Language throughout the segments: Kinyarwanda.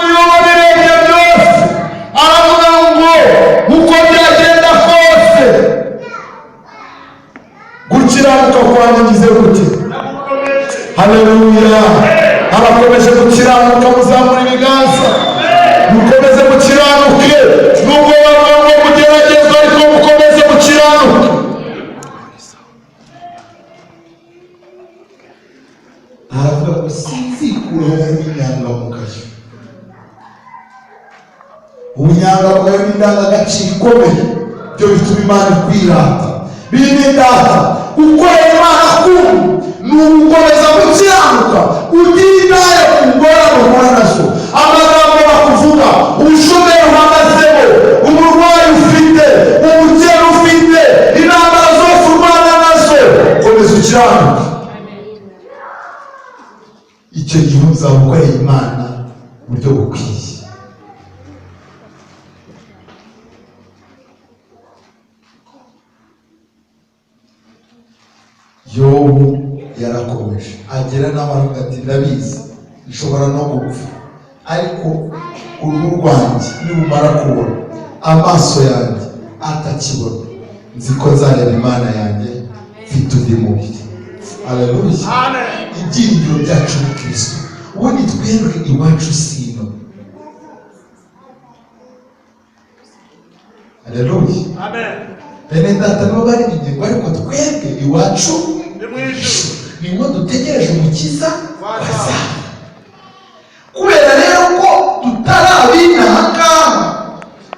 Yobu byose aravuga ngo uko byagenda kose, gukiranuka kwanjye ngize gute? Haleluya! Abakomeje gukiranuka, muzamura ibiganza, mukomeze mukiranuke. Nubwo bavuga ngo mugeragezwe, ariko mukomeze mukiranuke. Aravuga ngo sinzikuraho nk'inyangamugayo. Ubunyangamugayo ni indangagaciro ikomeye, byo bituma Imana ikwirata. Bene data, gukorera Imana kumwe ni ugukomeza gukiranuka utitaye ku ngorane uhura nazo, amagambo bakuvuga, ubushomeri uhagazemo, uburwayi ufite, ubukene ufite, intambara zose urwana nazo. Komeza ukiranuke. Icyo gihe uzaba ukoreye Imana mu buryo bukwiye. Yobu yarakomeje, agera n'aho aravuga ati: "Ndabizi, nshobora no gupfa, ariko uruhu rwanjye nibumara kubona, amaso yanjye atakibona, nzi ko nzareba Imana yanjye mfite undi mubiri." Aleluya! Ibyiringiro byacu ni Kristo. Ubundi twebwe iwacu sino. Aleluya! Bene data, nibo bari ingingo, ariko twebwe iwacu niwo dutegereje Umukiza wazaza. Kubera rero ko tutarabinaha ngaha,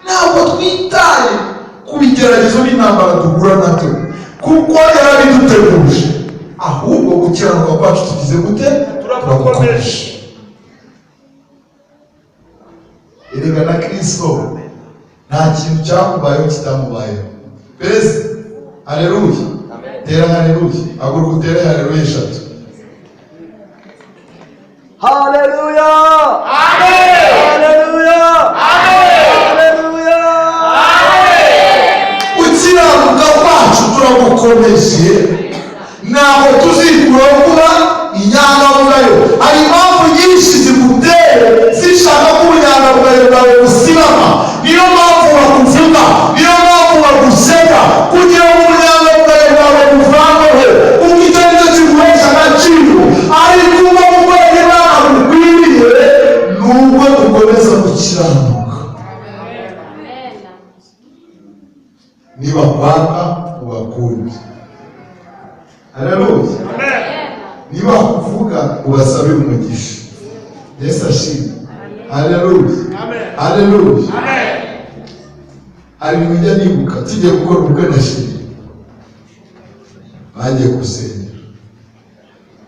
ntabwo twitaye ku bigeragezo n'intambara duhura nabyo, kuko yarabiduteguje. Ahubwo gukiranuka kwacu tugize gute? Turagukomeje. Erega na Kristo nta kintu cyamubayeho kitamubayeho. Perezida, haleluya! Tera haleluya, haguruka utere haleluya eshatu. Haleluya! Haleluya! Haleluya! Gukiranuka kwacu turagukomeje, ntabwo tuzikuraho kuba inyangamugayo. Hari impamvu nyinshi ziguteye zishaka ko ubunyangamugayo bwawe busibama. Niyo mpamvu bakuvuga, niyo mpamvu baguseka, kugira ngo ubunyangamugayo bwawe buvanweho, kuko icyo nicyo kiguhesha agaciro. Ariko uba gukorera Imana gukwiriye ni ubwo dukomeza gukiranuka. Niba kwanga, ubakunde. Haleluya! Niba kuvuga, ubasabire umugisha. Yesu ashimwe! Haleluya, haleluya! Hari ibintu njya nibuka. Tugiye gukora ubukwe na chérie, bagiye gusengera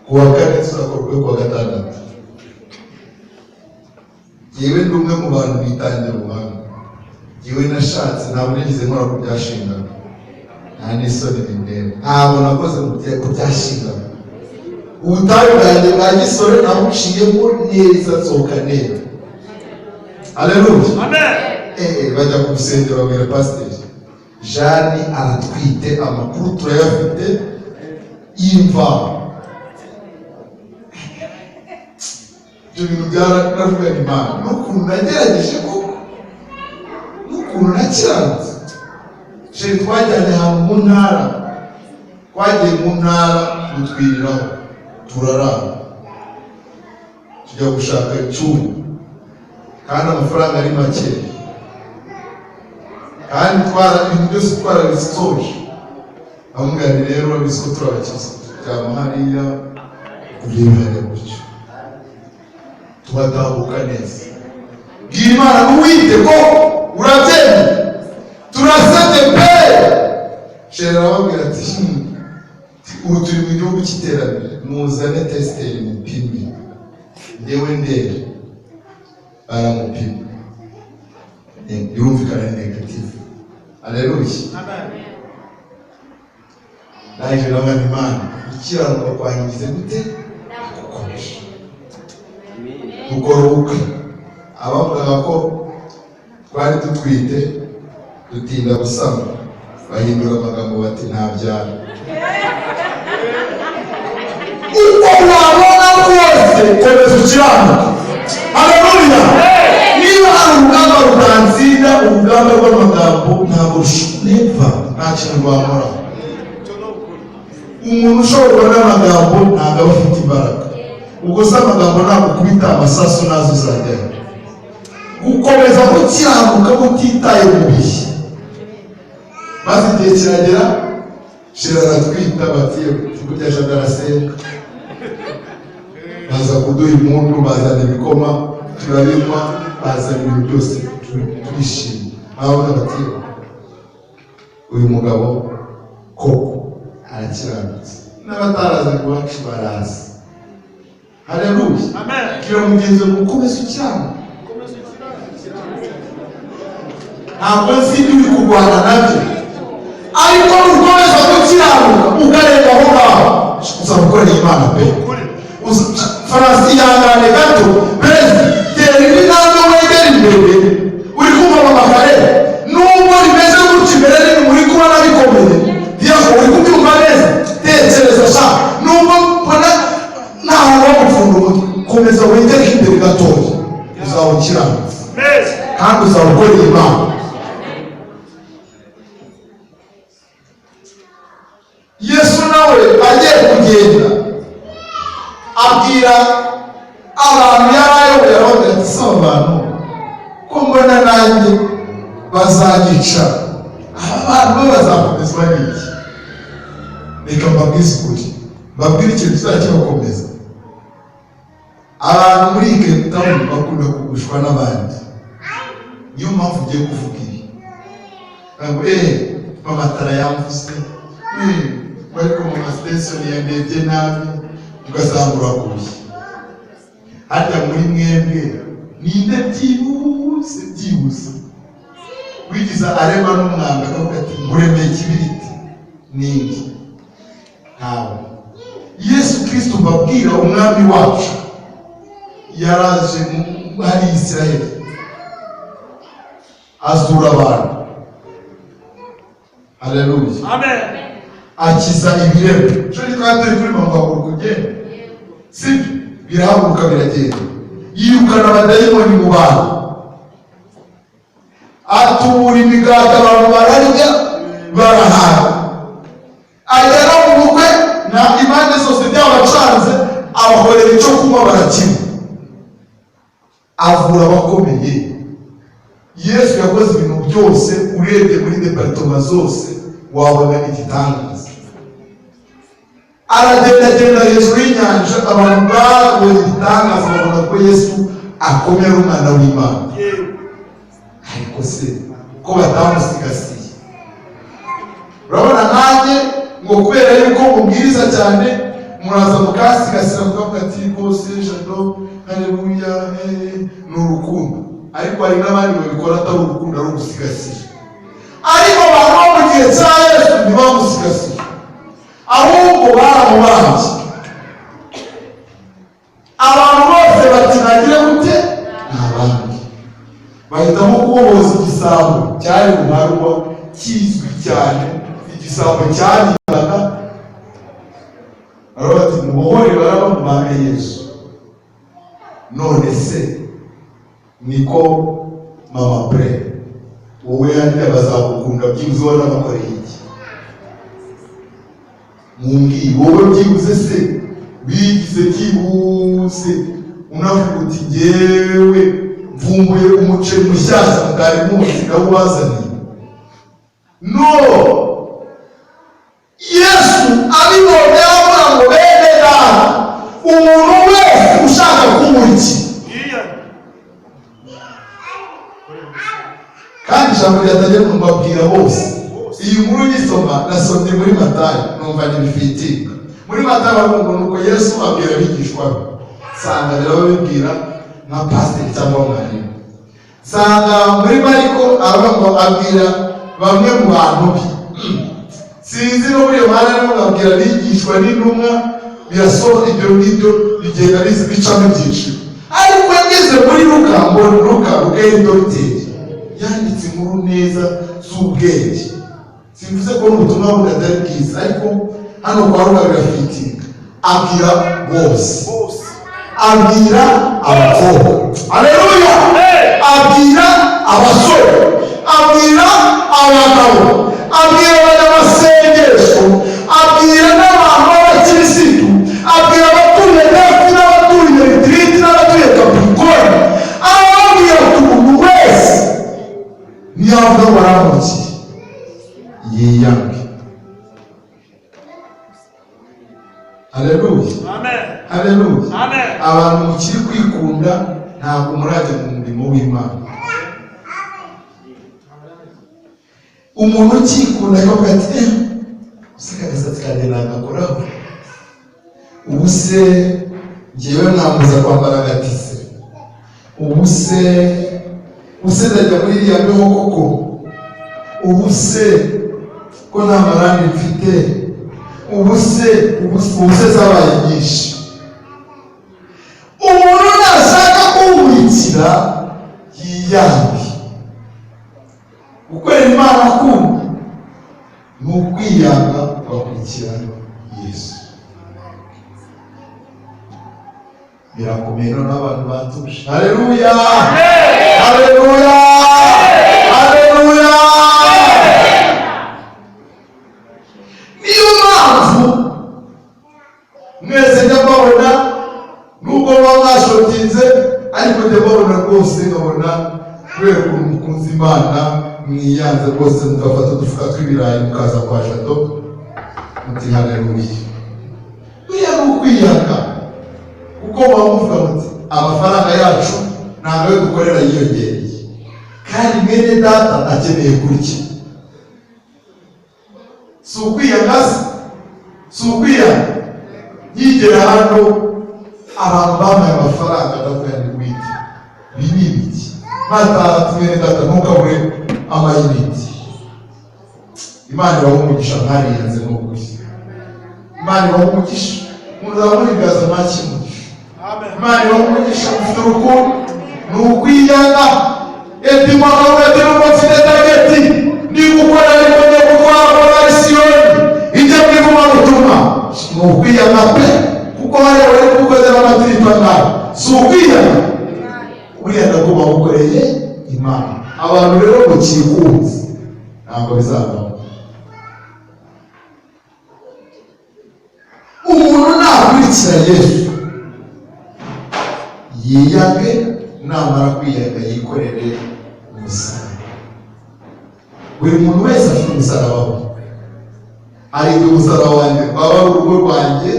ku wa kane, tuzakora ubukwe ku wa gatandatu. Yewe, ndi umwe mu bantu bitangira ubuhamya. Yewe, nashatse, ntabwo nigeze nkora ku byashingano, nta n'isoni bintera. Ntabwo nakoze ku byashingano. Ubutayu bwanjye bwa gisore nabuciyemo neza, nsohoka neza. Aleluya! Bajya ku rusengero, babwira pasiteri: "Jani aratwite, amakuru turayafite y'imvaho." Ibyo bintu byaravuga Imana n'ukuntu nagerageje koko, n'ukuntu nakiranutse. Chérie twajyanye ahantu mu ntara, twagiye mu ntara gutwiriraho, turarara, tujya gushaka icyumba, kandi amafaranga ari make, kandi twara ibintu byose twarabisoje. Bamubwira nti: "Rero urabizi ko turi abakiza, turyama hariya, urebe hariya gutyo." Tubatambuka neza. Bwira Imana n'uwite ko urabyemeye, turasabye pe. Chérie arababwira ati: Ubu turi mu gihugu cy'iterambere, muzane testeur mupime, ngewe ndebe." Baramupima, birumvikana ni négative. Aleluya! Naje ndabona Imana, gukiranuka kwangize gute? Gukomeje. Dukora ubukwe. Abavugaga ko twari dutwite dutinda gusama bahindura amagambo, bati: "Ntabyara." Uko wabona kose, komeza ukiranuka. Haleluya! Ntabwo never, nta kintu rwakora. Umuntu ushobora n'amagambo ntabwo aba afite imbaraga. Ubwo se amagambo ntabwo kubita amasasu nazo uzajyayo. Gukomeza gukiranuka utitaye mu bihe. Maze igihe kiragera, shira aratwita, bati: "Burya Jado arasenga." Baza kuduha impundu, bazana ibikoma turabinywa, bazana ibintu byose turishima. Bavuga bati: "Uyu mugabo koko arakiranutse." N'abataraza iwacu baraza. Haleluya! Bwira mugenzi wawe ngo ukomeze ukiranuka. Ntabwo nzi ibyo uri kurwana nabyo, ariko nukomeza gukiranuka ukarenga aho ngaho, uzaba ukoreye Imana pe. Farasi, ihangane gato. Perezida, tera indi ntambwe, wegere imbere. Uri kumva, mama kare? Nubwo rimeze gutya imbere nini, muri kubona bikomeye, yego, uri kubyumva neza. Tekereza sha, nubwo mbona nta hantu ho gupfunda umutwe, komeza wegere imbere gatoya, uzaba ukiranutse kandi uzaba ukoreye Imana. Yesu nawe agiye kugenda, abwira abantu yari ayoboye, arababwira ati: "Si aba bantu ko mbona nanjye bazanyica, aba bantu bo bazakomezwa n'iki? Reka mbabwize ukuri, mbabwire ikintu kizajya kibakomeza." Abantu muri iyi Cape Town bakunda kugushwa n'abandi, niyo mpamvu ugiye kuvuga ibi. Ntabwo mama Tara yamvuze, ariko mama Stetson yandebye nabi, ugasanga uraguye. Harya muri mwebwe ninde byihuse byihuse wigize arema n'umwanda, akavuga ati: "Nkuremeye ikibiriti"? Ninde? Ntawe. Yesu Kristo mbabwira, umwami wacu, yaraje hari Isiraheli, azura abantu. Haleluya! Akiza ibirema. Cyo twari turi kuri mama, haguruka ugende, sibyo? Birahaguruka biragenda. Yirukana abadayimoni mu bantu, atubura imigati, abantu bararya barahaga. Ajya no mu bukwe, na impande zose byabacanze, abakorera icyo kunywa barakinywa. Avura abakomeye. Yesu yakoze ibintu byose. Urebye muri département zose wabona igitangaza. Aragendagenda hejuru y'inyanja, abantu babonye igitangaza, babona ko Yesu akomera, umwana w'Imana. Ariko se ko batamusigasiye? Urabona nkanjye ngo kubera yuko mubwiriza cyane, muraza mukasigasira, mukavuga ati: "Rwose Jado, haleluya." Ni urukundo, ariko hari n'abandi babikora atari urukundo, ari ugusigasira. Ariko abantu bo mu gihe cya Yesu ntibamusigasiye, ahubwo baramubambye. Abantu bose bati: "Nagire gute?" Ni abandi bahitamo kubohoza igisambo cyari ruharwa, kizwi cyane, igisambo cyaribaga. Baravuga bati: "Mubohore Baraba, mubambe Yesu." None se niko mama pre, wowe harya bazagukunda byibuze wanabakoreye iki? Mumbwire wowe, byibuze se bigize, byihuse unavuga uti: "Njyewe mvumbuye umuceri mushyashya mutari muzi, ndawubazaniye." No Yesu abibonye aravuga ngo: "Bene data, umuntu wese ushaka kumurikira." Kandi ijambo ryatangiye mbabwira bose. Iyi nkuru nyisoma, nasomye muri Matayo, numva ntibifitinga. Muri Matayo baravuga ngo: "Nuko Yesu abwira abigishwa be." Nsanga birababibwira nka pasiteri cyangwa mwarimu. Nsanga muri Mariko aravuga ngo: "Abwira bamwe mu bantu be." Sinzi no muri Yohana niho abwira abigishwa n'intumwa. Birasohoka ibyo ngibyo, bigenda bicamo ibyiciro. Ariko ngeze muri Luka mbona Luka yari dogiteri, yanditse inkuru neza z'ubwenge. Simvuze ko n'ubutumwa bundi atari bwiza, ariko hano kwa Luka birafitinga. Abwira bose, abwira abakobwa, aleluya, abwira abasore, abwira abagabo. Arankurikiye, yiyange. Haleluya, haleluya. Abantu mukiri kwikunda ntabwo murajya mu murimo w'Imana. Umuntu ukikunda akavuga ati useka agasatsi kanjye nagakoraho, ubu se ngewe ntambuza kwambara agatise, ubu se ndajya muri iriya mbeho koko, ubu se ko nta marangi mfite, ubu se zabaye nyinshi. Umuntu nashaka kuwurikira yiyange. Gukorera Imana kundi ni ukwiyanga ugakurikira Yesu. Birakomeye noneho abantu batuje. Haleluya, haleluya, haleluya. Niyo mpamvu mwese njya mbabona, nubwo muba mwashotinze, ariko njya mbabona rwose, nkabona kubera ukuntu mukunze Imana mwiyanze rwose, mugafata udufuka tw'ibirayi mukaza kwa Jado muti haleluya. Buriya ni ukwiyanga, kuko muba muvuga muti amafaranga yacu ntabwo ayo dukorera yiyongereye, kandi mwene data akeneye kurya. Si ukwiyanga se? Si ukwiyanga? Yigera hano abantu bambaye amafaranga ndavuga ni wiki, ibi ni ibiki? Natatu mwene data ntukabure amayiniti. Imana ibahe umugisha, mwariyanze n'ukuri. Imana ibahe umugisha, muzabona ibibazo ntakimugisha. Imana ibahe umugisha, mufite urukundo. Ni ukwiyanga. Eti mwaka nubwo mfite tageti ndi gukora, ariko njya gutwara korali Siyoni ijya mu ivugabutumwa. Ni ukwiyanga pe, kuko hariya bari kugukorera amatiripa nawe. Si ukwiyanga? Uriya ndagomba gukoreye Imana. Abantu rero mukikunze ntabwo bizavamo. Umuntu nakurikira Yesu yiyange, namara kwiyanga yikorere umusaraba. Buri muntu wese afite umusaraba we. Hari igihe umusaraba wanjye waba ari urugo rwanjye,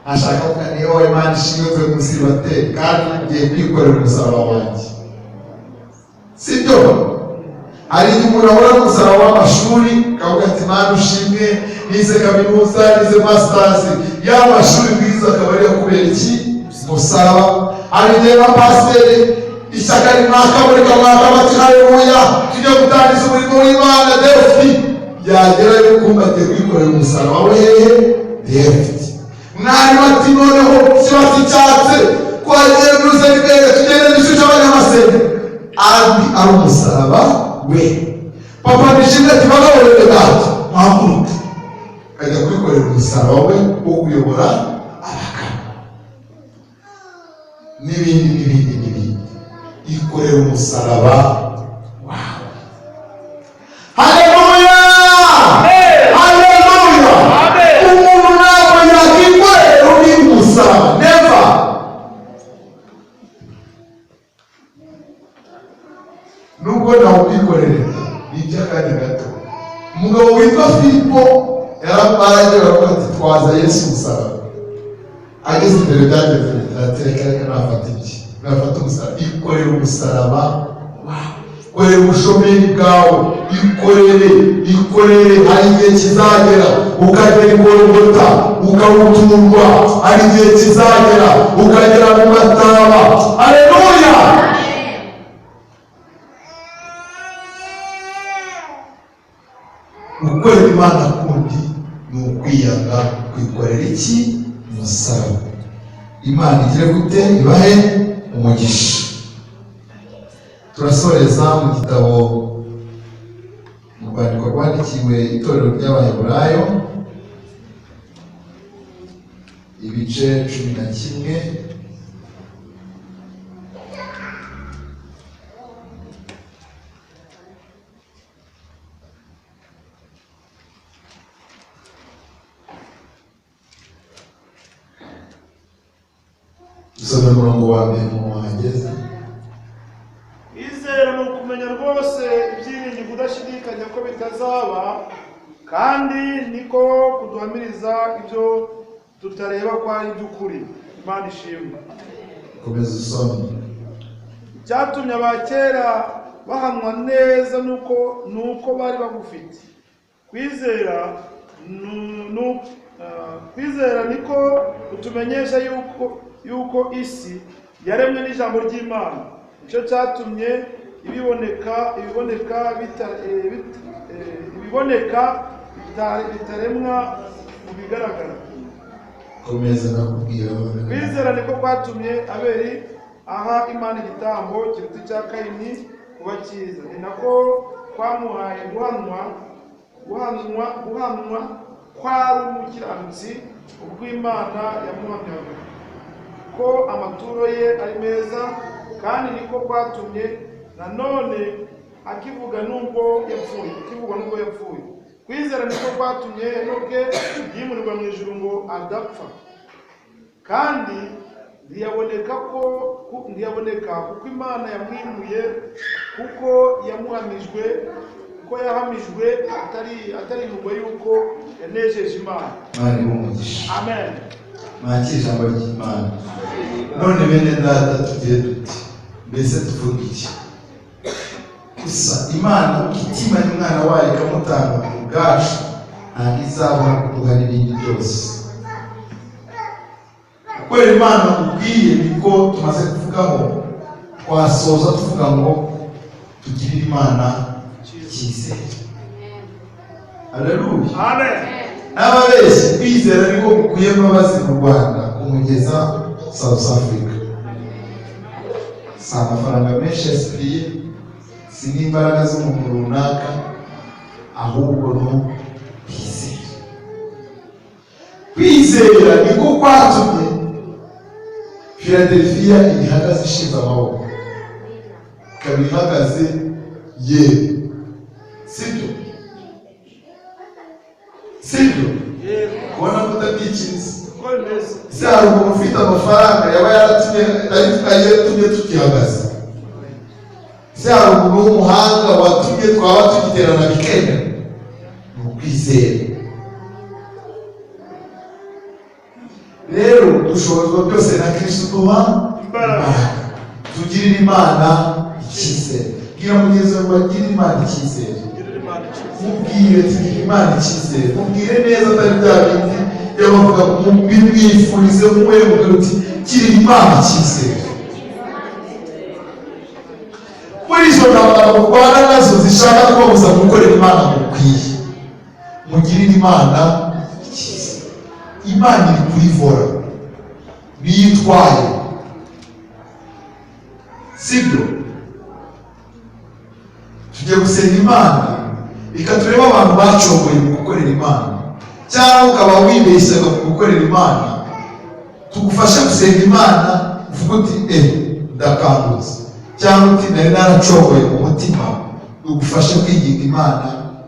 ashaka kuvuga niyo Imana ishimwe mvuye umusiribateri, kandi ngiye kwikorera umusaraba wanjye, sibyo? Hari igihe umuntu ahura n'umusaraba w'amashuri akavuga ati Imana ushimwe nize kaminuza, nize masters, ya mashuri mwiza akaba ariyo kubera iki? Umusaraba. Hari igihe ba pasiteri ishyaka rimwaka buri kamwaka bati haleluya tujye gutangiza umurimo w'Imana Delphi, yagerayo kumva agiye kwikorera umusaraba we hehe? Delphi. Mwarimu ati noneho kiba cyatse twagiye muri Rusenibere tugende dushushe abanyamasenge, andi ari umusaraba we. Papa nishimwe ati bagabo bene data muhaguruke, ajya kwikorera umusaraba we wo kuyobora abagabo n'ibindi n'ibindi n'ibindi. Ikorera umusaraba wawe. Haleluya, haleluya. Umuntu ntabwo yakikorera undi musaraba, never. Nubwo nawukwikorere ni iby'akanya gato. Umugabo witwa Filipo yaragiye baravuga ati twaza Yesu umusaraba. Ageze imbere byageze aratereka, reka nafata iki? Nafata umusaraba. Ikorera umusaraba wawe, ikorere ubushomeri bwawe, ikorere, ikorere. Hari igihe kizagera ukagera i Golgota ukawuturwa, hari igihe kizagera ukagera mu Mataba. Haleluya. Gukorera Imana kundi ni ukwiyanga, kwikorera iki? Umusaraba. Imana igire gute? Ibahe umugisha. Turasoreza mu gitabo, mu rwandiko rwandikiwe itorero ry'Abaheburayo, ibice 11. Dusome umurongo wa mbere mu wahageze. Kwizera ni ukumenya Kumenya rwose ibyiringirwa udashidikanya ko bitazaba, kandi niko kuduhamiriza ibyo tutareba ko ari iby'ukuri. Imana ishimwe. Komeza usome. Icyatumye abakera bahamwa neza nuko bari bagufite kwizera. Kwizera niko kutumenyesha yuko isi yaremwe n'ijambo ry'Imana. Nicyo cyatumye ibiboneka bitaremwa mu bigaragara. Komeza, nakubwira. Kwizera niko kwatumye Abeli aha Imana igitambo kiruta icya Kayini kuba cyiza. Ni nako kwamuhaye guhanwa kwari umukiranutsi, ubwo Imana yamuhamyaga ko amaturo ye ari meza. Kandi niko kwatumye nanone akivuga nubwo yapfuye. Kwizera niko kwatumye Enoke yimurirwa mu ijuru ngo adapfa, kandi ntiyaboneka kuko Imana yamwimuye, kuko yamuhamijwe ko yahamijwe atarimurwa yuko yanejeje Imana. Imana ibe umugisha. Amen. Mwakire ijambo ry'Imana. None bene data, tugire duti mbese tuvuga iki? Gusa Imana itimanye umwana wayo ikamutanga ku bwacu, ntabwo izabura kuduha n'ibindi byose. Gukorera Imana gukwiye niko tumaze kuvugaho. Twasoza tuvuga ngo tugirire Imana icyizere. Aleluya. Amen. N'ababeshyi, kwizera niko gukwiye Mbabazi mu Rwanda kumugeza South Africa. Si amafaranga menshi yasipiriye, si n'imbaraga z'umuntu runaka, ahubwo ni kwizera. Kwizera niko kwatumye Philadelphia ihagaze ishinze amaboko, ikaba ihagaze yewe. Sibyo? Sibyo? Yego. Kubona ko utabyikiriza. Uko bimeze. Ese hari umuntu ufite amafaranga yaba yaratumye yatumye tukihagaze? Ese hari umuntu w'umuhanga watumye twaba tugiterana bikemera? Ni ukwizera. Rero dushobozwa byose na Kristo uduha imbaraga. Tugirire Imana icyizere. Bwira mugenzi wawe ngo agire Imana icyizere. Girira Imana icyizere. Mubwire, tugire Imana icyizere. Mubwire neza, atari bya bindi y'abavuga. Bimwifurize muwe, mubwire uti: "Girira Imana icyizere." Muri izo ntambara murwana nazo zishaka kubabuza gukorera Imana mukwiye, mugirire Imana icyizere. Imana iri kuri volant, niyo itwaye, sibyo? Tugiye gusenga Imana. Reka turebe abantu bacogoye mu gukorera Imana, cyangwa ukaba wibeshyaga mu gukorera Imana. Tugufashe gusenga Imana, uvuga uti: "Eh, ndakangutse," cyangwa uti: "Nari naracogoye mu mutima." Tugufashe kwiginga Imana,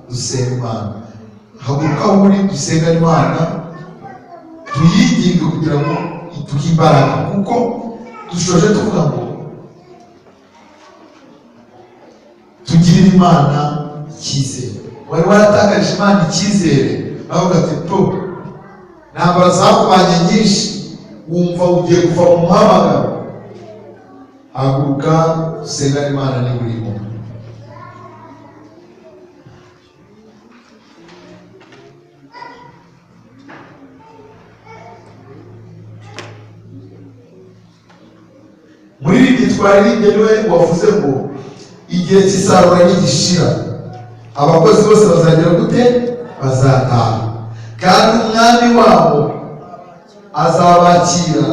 dusenga Imana. Haguruka aho uri, dusenga Imana, tuyinginge kugira ngo iduhe imbaraga, kuko dushoje tuvuga ngo tugirire Imana icyizere. Wari waratakarije Imana icyizere, bavuga ati po intambara zakubanye nyinshi, wumva ugiye kuva mu muhamagaro. Haguruka usengane Imana niba urimo. Muririmbyi twaririmbye niwe wavuze ngo igihe cy'isarura nigishira, abakozi bose bazagira gute? Bazataha, kandi umwami wabo azabakira,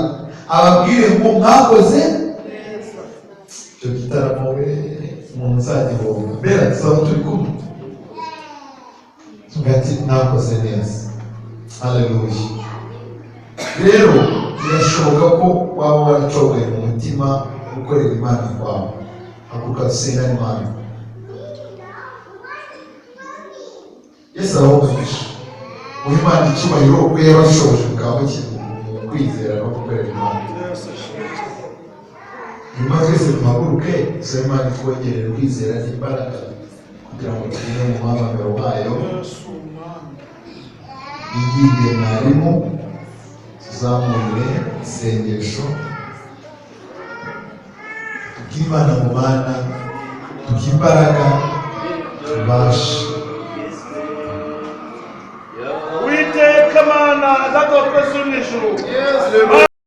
ababwire ngo mwakoze. Icyo gitaramo we, umuntu uzagihomba mbera, tuzaba turi kumwe, tuvuga ati: "Mwakoze neza." Haleluya. Rero birashoboka ko waba waracogoye mu mutima gukorera Imana kwawe. Haguruka dusengane Imana. Yesu arabumugisha. Muhe Imana icyubahiro kuko yabashoboje mukaba mukiri mu kwizera no gukorera Imana. Yesu ashimwe. Nyuma twese duhaguruke, dusabe Imana itwongerere kwizera n'imbaraga kugira ngo tugere mu muhamagaro wayo. Yesu Umwami. Igiye mwarimu tuzamurire isengesho, tubwire Imana mu Mana duhe imbaraga tubashe. Uwiteka Mana, Data wa twese uri mu ijuru.